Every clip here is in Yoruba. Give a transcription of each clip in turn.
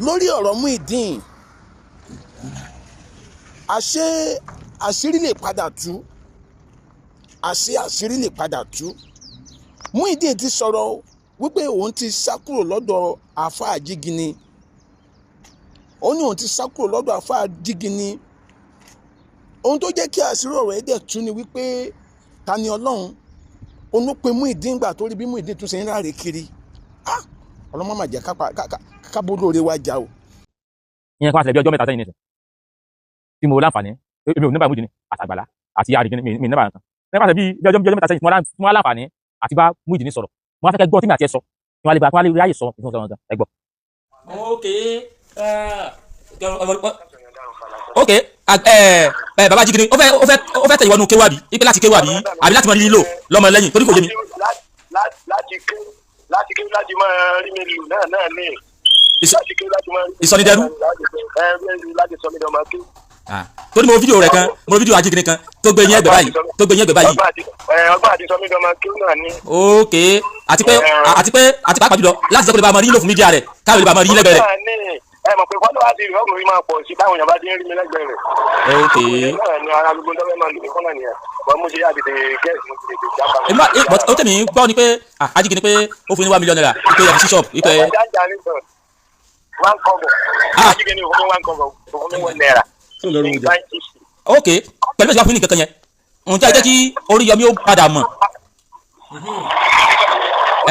Lórí ọ̀rọ̀ Muyideen, àṣé àṣírí lè padà tú, àṣé àṣírí lè padà tú. Muyideen ti sọ̀rọ̀ wípé òun ti sá kúrò lọ́dọ̀ àáfàá Jígini. Ó ní òun ti sá kúrò lọ́dọ̀ àáfàá Jígini. Ohun tó jẹ́ kí àṣírí ọ̀rọ̀ ẹ̀ dẹ̀ tú ni wípé Tani Olohun òun ló pe Muyideen gbà tó rí bí Muyideen tún ṣe ń ráre kiri. Ah, ọlọ́mọ mà jẹ́ kábó lóore wá jà o. Ìyẹn kan àtẹ̀lẹ́ bí ọjọ́ 3 sẹ́yìn nìsín tí mo láǹfààní. Èmi ò nígbà Muyideen àtàgbàlá àti àrígínní mi nígbà kan nígbà bí bí ọjọ́ 3 sẹ́yìn tí mo láǹfààní àti bá Muyideen sọ̀rọ̀. Mo wá fẹ́ kẹ́ gbọ́ tí mi àti ẹ sọ kí wọ́n lè bá kí wọ́n lè ráyè sọ ìfún sọ̀rọ̀ gan ẹ gbọ́. Ok, ẹ bàbá Jígini, ó fẹ́ tẹ̀ ìwọ́nú kéwà bí ipe láti kéwà bí àbí láti máa lílo lọ́mọ lẹ́yìn torí kò yé mi. Láti ké láti máa rí mi lù náà ní. Láti ké láti máa rí mi. Ìsọnidẹrú. Láti sọ mí dọmọ ké. Ah, torí mo wo fídíò rẹ̀ kan, mo wo fídíò Ajígini kan tó gbé yín ẹgbẹ́ báyìí, tó gbé yín ẹgbẹ́ báyìí. Ọgbọ́n àti sọ mí dọmọ ké náà ní. Ok, àti pé àti pàápàá jùlọ láti jẹ́ kó lè bá máa rí lò fún media rẹ̀, káwọn lè bá máa rí lẹ́gbẹ̀ẹ́ rẹ̀. Náà ní ẹ mọ̀ pé followers rẹ̀ ọkùnrin máa pọ̀ sí báwọn èèyàn bá ti ń rí mi lẹ́gbẹ̀ẹ́ rẹ̀. Ok. Náà ni ara gbogbo tó fẹ́ máa lò mí fún náà nìyẹn. Wọ́n mú ṣe yá tètè gẹ́ẹ̀sì mo ti tètè jápa. Èmi wá but ó tẹ̀mí gbọ́ ni pé, ah, Ajígini pé ó fún ní ₦1 million pé ẹ fi sí shop pé. Ọmọ jájà ní sọ one kọ́bọ̀. Ah. Ajígini ò fún mi one kọ́bọ̀, ò fún mi ₦1. Ok, pẹ̀lú ìṣèjọba fún ní nǹkan kan yẹn, ǹjẹ́ ẹ jẹ́ kí Oríyọmí ó padà mọ̀?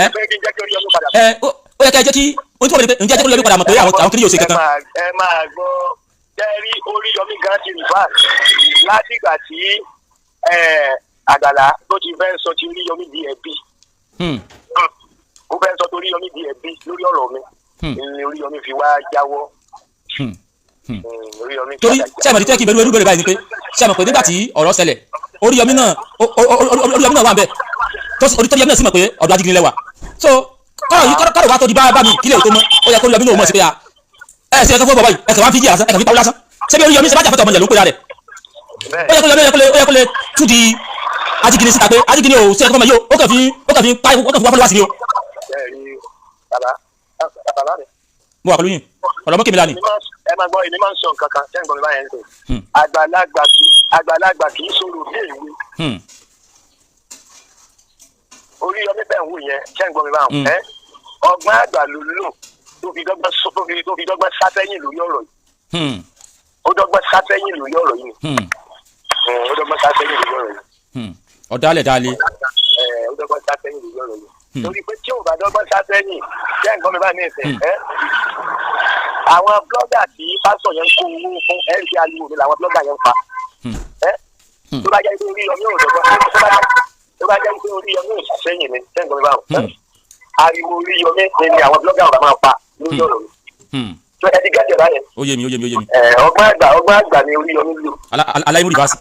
Ẹ fẹ́ kí n jẹ́ kí Oríyọmí padà. Ẹ ó yẹ kí ẹ jẹ́ kí ohun tí wọ́n lè pé ǹjẹ́ ẹ jẹ́ kí Oríyọmí padà mọ̀ pé àwọn kiri yóò ṣe kankan. Ẹ máa gbọ́, jẹ́rí Oríyọmí gan ti reverse látìgbà tí Àgbàlá tó ti fẹ́ sọ ti Oríyọmí di ẹ̀bí. Ó fẹ́ sọ ti Oríyọmí di ẹ̀bí lórí ọ̀rọ̀ mi ni Oríyọmí fi wá jáwọ́. Oríyọmí Torí padà ṣé àmọ̀ tí kí n bẹ̀rù ẹrú bẹ̀rẹ̀ báyìí ni pé, ṣé àmọ̀ pé nígbà tí ọ̀rọ̀ ṣẹlẹ̀, Oríyọmí náà Oríyọmí náà wà ń bẹ̀ tó Oríyọmí náà sì mọ̀ pé ọ̀dọ̀ Ajígini lẹ́wà. So kọ́rọ̀ yìí kọ́rọ̀ wá tó di bá mi kílẹ̀ tó mọ́, ó yẹ kó Oríyọmí náà mọ̀ sí pé a ẹ ṣe ẹ̀ka fún bàbá yìí, ẹ kàn wá ń fi jí lásán, ẹ kàn fi pawó lásán. Ṣé bí Oríyọmí ṣe bá jà fẹ́tọ̀ ọmọ ìyà ló ń pè rẹ̀? Bẹ́ẹ̀. Ó yẹ kó lè ó yẹ kó lè tú di Ajígini síta pé Ajígini ò ṣe ẹ̀ka fún ọmọ yìí o, ó kàn fi pa, ó kàn fi wá followers ni o. Bẹ́ẹ̀ rí bàbá bàbá mi. Mo wà pẹ̀lú yín, ọ̀rọ̀ mọ́kèmí lánìí. Ẹ máa gbọ́, èmi máa ń sọ nǹkan kan ṣé ń gbọ́ mi báyẹn ń sè. Àgbàlagbà kì í sọ̀rọ̀ bí èwe. Oríyọmí bẹ́ẹ̀ ń wò yẹn, ṣé ń gbọ́ mi báwọn? Ẹ ọgbọ́n àgbà ló lò tó fi dọ́gbọ́n sátẹ́yìn lórí ọ̀rọ̀ yìí. Ó dọ́gbọ́n sátẹ́yìn lórí ọ̀rọ̀ yìí. Ó dọ́gbọ́n sátẹ́yìn lórí ọ̀rọ̀ yìí. Ọ̀dàlẹ̀ dalẹ̀. Ẹ ó dọ́gbọ́n sátẹ́yìn lórí ọ̀rọ̀ yìí. Torí pé tí ò bá dọ́gbọ́n sátẹ́yìn, ṣé ń gbọ́ mi báyìí ní ìsìn? Ẹ àwọn blogger tí pásítọ̀ yẹn ń kó owó fún ẹ rí ariwo mi làwọn blogger yẹn ń pa. Ẹ tó bá jẹ́ pé Oríyọmí ò dọ́gbọ́n tó bá jẹ́ pé Oríyọmí ò sàṣẹ́yìn mi, ṣé ń gbọ́ mi báwọn? Ariwo Oríyọmí ni àwọn blogger ọ̀gá máa pa lórí ọ̀rọ̀ mi. Tó ẹ ti gẹ́jẹ̀ báyẹn? Ó yé mi, ó yé mi, ó yé mi. Ẹ ọgbọ́n àgbà ni Oríyọmí lò. Aláìmú rìbáàsì.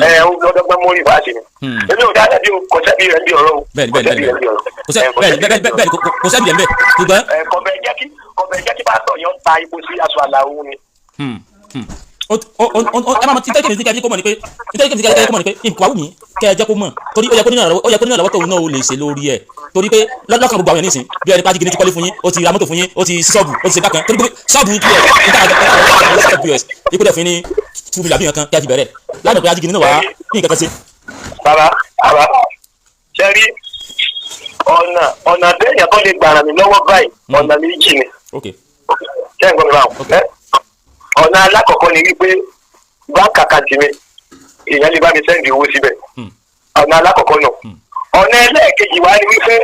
Ẹ ó lọ́dọ́gbọ́n mú rìbáàsì ni. Èmi ò dáadáa bí o kò sẹ́bi rẹ̀ ń bí ọ̀rọ̀ o. Bẹ́ẹ̀ni, bẹ́ẹ̀ni, bẹ́ẹ̀ni, kò sẹ́ bẹ́ẹ̀ni, bẹ́ẹ̀ni, bẹ́ẹ̀ni, kò sẹ́bi rẹ̀ ń bẹ̀, ṣùgbọ́n. Ẹ kọ̀bẹ jẹ́ kí pásítọ̀ yẹn ta ipò sí aṣọ àlà òun ni. Ó ó ó ẹ máa mọ títẹ́ kìnìún kẹ́ ẹ kó mọ̀ ni pé títẹ́ kìnìún kẹ́ ẹ kó mọ̀ ni pé nǹkan wù mí kẹ́ ẹ jẹ́ kó mọ̀, torí ó yẹ kó ní ìrànlọ́wọ́ tóun náà ó lè ṣe lórí ẹ̀, torí pé lọ́kàn gbogbo àwọn èèyàn nísìn bí ẹni pé Ajígini ti kọ́lé fún yín, ó ti ra mọ́tò fún yín, ó ti sí ṣọ́ọ̀bù, ó ti ṣe bákan, torí pé ṣọ́ọ̀bù pos níta ṣọ́ọ̀bù pos ipò dẹ̀ fún yín ní 2 million àbí nǹkan kẹ́ ẹ fi bẹ̀rẹ̀ láì mọ̀ pé Ajígini náà wà ní nǹkan kan ṣe. Bàbá bàbá, ṣe rí ọ̀nà téèyàn tó lè gbà ràn mí lọ́wọ́ báyìí, ọ̀nà méjì ni. Ṣé ń gbọ́ mi báwọn? Ọ̀nà alákọ̀ọ́kọ́ ni wípé bank account mi, èèyàn lè bá mi send owó síbẹ̀. Ọ̀nà alákọ̀ọ́kọ́ náà. Ọ̀nà ẹlẹ́ẹ̀kejì wá ni wípé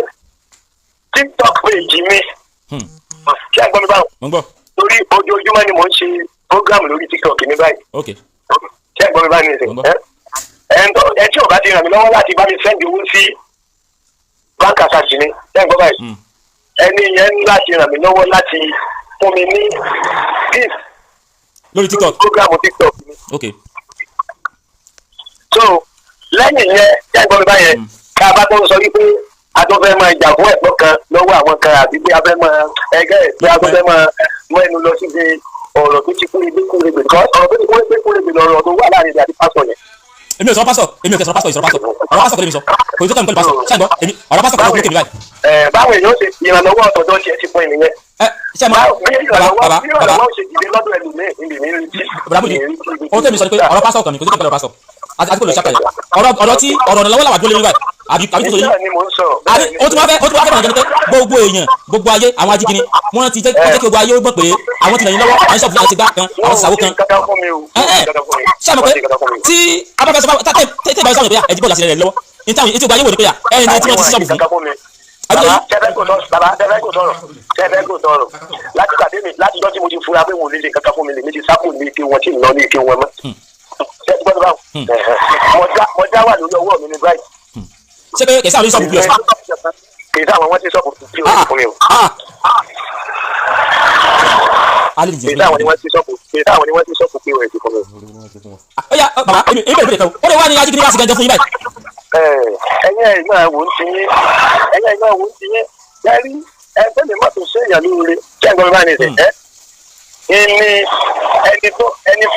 TikTok page mi. Ṣé ń gbọ́ mi báwọn? Mo ń gbọ́. Torí ojoojúmọ́ ni mò ń ṣe program lórí TikTok mi báyìí. Ṣé ń gbọ́ mi báyìí nìyẹn? Mo ń gbọ́. Ẹ tí ò bá ti ràn mí lọ́wọ́ láti bá mi send owó sí bank account mi, ṣé ń gbọ́ báyìí? Ẹni yẹn ń láti ràn mí lọ́wọ́ láti fún mi ní gift Lórí TikTok. program TikTok mi. So lẹ́yìn yẹn, ṣé ń gbọ́ mi báyẹn? Ká a bá tó ń sọ wípé a tó fẹ́ máa jà fún ẹ̀tọ́ kan lọ́wọ́ àwọn kan àti pé a fẹ́ máa ẹgẹ́ pé a tó fẹ́ máa mú ẹnu lọ síbi ọ̀rọ̀ tó ti kú ibi kú ibi kọ́ ọ̀rọ̀ tó ti kú ibi kú ibi lọ́rọ̀ tó wà láàrin ìdí àti pásọ̀ yẹn. Èmi ò sọ pásọ̀, èmi ò kẹ́ sọ pásọ̀, ìsọ̀rọ̀ pásọ̀, ọ̀rọ̀ pásọ̀ kò lè mi sọ, kò ní tó kàn mí pẹ̀lú pásọ̀. Ṣáà gbọ́, èmi ọ̀rọ̀ pásọ̀ kò lè mi báyìí. Ẹ báwo èèyàn ṣe ìrànlọ́wọ́ ọ̀tọ̀dọ̀ tiẹ̀ ti pín nìyẹn. Ẹ ṣe mọ bàbá, bàbá, bí bàbá. ìrànlọ́wọ́ ṣe dìde lọ́dọ̀ ẹlòmíì níbi mi ń retí. Bàbá Muyideen, ohun tẹ́mi sọ ni pé ọ̀rọ̀ pásítọ̀ kan mi kò sí pẹ̀lú pásítọ̀ àti kò lè ṣàpẹẹrẹ ọ̀rọ̀ tí ọ̀rọ̀ lọ́wọ́ làwà dúró lórí báyìí, àbí kò tó yín? Nígbà ni mò ń sọ. Àbí ó tún wá fẹ́ mọ̀ jẹ́ pé gbogbo èèyàn, gbogbo ayé, àwọn ajígini, wọ́n ti jẹ́ kí gbogbo ayé ó gbọ́ pé àwọn ti ràn yín lọ́wọ́, àwọn ṣọ́ọ̀bù àti gbá kan, àwọn ti sàwó kan. Kankan fún mi o. Ẹ ẹ, ṣé àmọ̀ pé tí abáfẹ́ sọ fún tẹ́tẹ́ ìbáyọ̀ sọ̀rọ̀ pé ẹ̀dí bọ́ọ̀lù àti rẹ̀ lọ́wọ́ ní táwọn etí gbogbo ayé wò ni pé ẹni tí wọ́n ti ṣọ́ọ̀bù fún. Bàbá, tẹ́fẹ́ kò sọ̀rọ̀, bàbá, tẹ́fẹ́ kò sọ̀rọ̀, tẹ́fẹ́ kò sọ̀rọ̀. Láti gbà tẹ́mi, láti jọ́ tí mo ti fura pé wọn ò lè ṣe kankan fún mi, lèmi ti sápò ní ike wọn tí ń lọ ní ike wọn mọ́. Ṣé ti gbọ́dọ̀ báwọn? Mo dá wà lórí ọwọ́ mi ní báyìí. Ṣé pé kẹsàn-án lórí ṣọ́ọ̀bù pos? Kì í sáwọn wọn ti sọ́ọ̀bù POS fún mi o. Alẹ́ Kì í sáwọn ni wọ́n ti sọ́ọ̀bù, kì í sáwọn ni wọ́n ti sọ́ọ̀bù POS fún mi. Ó yá bàbá, èmi bẹ̀rẹ̀ kan ó lè wá ní ajígini wá sí gangan fún yín báyìí. Ẹ̀yin ẹ̀ náà wò ń ti yín, ẹ̀yin ẹ̀ náà wò ń ti yín yẹ́rí ẹgbẹ́ mi mọ́tò séèyàn lóore. Ṣé ẹ̀gbọ́n mi bá ní ìsìn ẹ́ ìní ẹni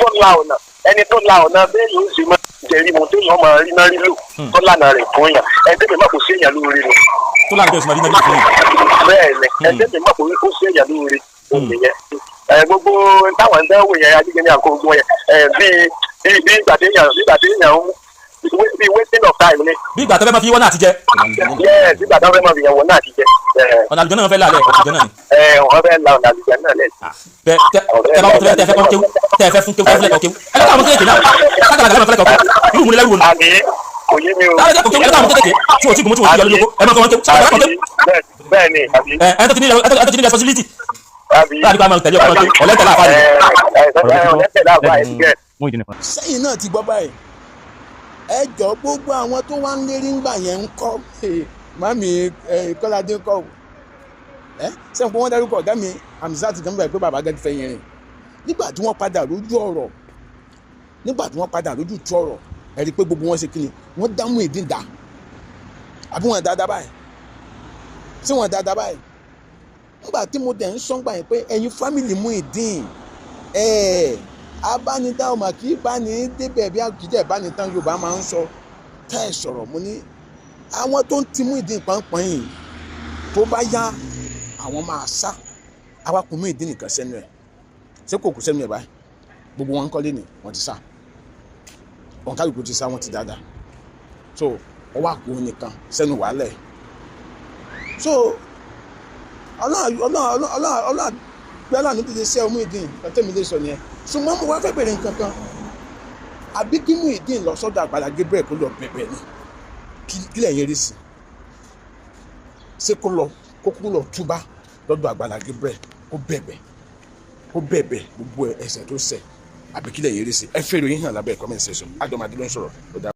tó la ọ̀nà, ẹni tó la ọ̀nà bẹ́ẹ̀ yóò sì máa jẹ̀rí mo tó yàn máa rí náà rí lò tó lànà rẹ̀ fún yàn, ẹgbẹ́ mi mọ́tò séèyàn lóore ni. Tó láàrin bẹ́ẹ̀ sì máa rí náà fún yín. Bẹ́ẹ̀ ni, ẹgbẹ́ mi mọ́tò ó séèyàn lóore ó nìyẹn. Ẹ gbogbo táwọn ń dánwò yẹn, ajínigbé àkó gbogbo yẹn, ẹ bíi bí ìgbà téèyàn ń bí wasting of time ni. Bí ìgbà tó fẹ́ máa fi wọ́n náà ti jẹ. Yes, bí ìgbà tó fẹ́ máa fi yẹn wọ́n náà ti jẹ. Ọ̀nà àlùjọ náà fẹ́ lálẹ́ àlùjọ náà ni. Ẹ wọ́n fẹ́ la ọ̀nà àlùjọ náà lẹ̀. Bẹ tẹ tẹ bá tẹ tẹ fẹ́ kọ́ kéwú, tẹ fẹ́ fún kéwú, tẹ fẹ́ lẹ́kọ̀ọ́ kéwú, ẹ lọ́kọ̀ àwọn kéèké náà kákàlà kàlà fẹ́ lẹ́kọ̀ọ́ kéwú, irú ìmúlẹ̀ lẹ́rù wo ni. Àbí kò yé mi o. Táwọn ẹ̀kọ́ kéwú, ẹ lọ́kọ̀ àwọn kéèké tí wọ́n ti gùn tí wọ́n ti yọ lóko, ẹ máa kọ́ wọn kéwú, sábà kọ́ kéwú. Bẹ́ẹ̀ ni, àbí. Ẹ ẹ tó ti ní, ẹ tó ti ní responsibility. Àbí. Láti pa máa tẹ̀lé ọkọ̀ kéwú, ọ̀lẹ́tẹ̀lá àfáà ni. Ọ̀lẹ́tẹ̀lá àfáà ni. Sẹ́yìn náà ti gbọ́ báyìí. Ẹ jọ, gbogbo àwọn tó wá ń lérí ńgbà yẹn ń kọ́, mami Kọ́ládé ń kọ́ ẹ sẹ́yìn pé wọ́n dárúkọ ọ̀gá mi Hamzat gánbà pé bàbá gẹ́gẹ́ fẹ́ yẹn rìn nígbà tí wọ́n padà lójú ọ̀rọ̀, nígbà tí wọ́n padà lójú tú ọ̀rọ̀, ẹ rí i pé gbogbo wọn ṣe kíni, wọ́n dá Muyideen dá, àbí wọ́n dáadáa báyìí sí wọ́n dáadáa báyìí? Nígbà tí mo dẹ̀ ń sọ́ngbà yẹn pé ẹ̀yin family Muyideen, ẹ̀ẹ́ abánidá ọmọ kì í bá ní débẹ̀ bí àkìjẹ́ ìbánitán Yorùbá máa ń sọ tẹ́ ẹ̀ sọ̀rọ̀. Mo ní àwọn tó ń ti Muyideen pọ́npọ́n yìí, tó bá yá àwọn máa sá awakùn Muyideen nìkan sẹ́nu ẹ̀. Ṣé kò kù sẹ́nu ẹ̀ báyìí? Gbogbo wọn ń kọ́lé ni wọ́n ti sá wọn, kálukú ti sá, wọn ti dáadáa. So ọwọ́ àpò nìkan sẹ́nu wàhálẹ̀. So Ọlọ́run, Ọlọ́run, Ọlọ́run, Ọlọ́run gbé aláàánú dídé sí ẹ Muyideen. Tẹ́mi lè sọ nìyẹn. Ṣùgbọ́n mo wá fẹ́ bẹ̀rẹ̀ nǹkan kan, àbí kí Muyideen lọ sọ́dọ̀ Àgbàlá Gabriel kó lọ bẹ̀bẹ̀ ni? Kí lẹ̀yin rí sí? Ṣé kó lọ, kó kú lọ túbá lọ́dọ̀ Àgbàlá Gabriel, kó bẹ̀bẹ̀, kó bẹ̀bẹ̀ gbogbo ẹ̀ṣẹ̀ tó ṣẹ̀, àbí kí lẹ̀yin rí sí? Ẹ fẹ́ ìròyìn hàn lábẹ́ comment section. Àjọmọ̀dé ló ń sọ̀rọ̀.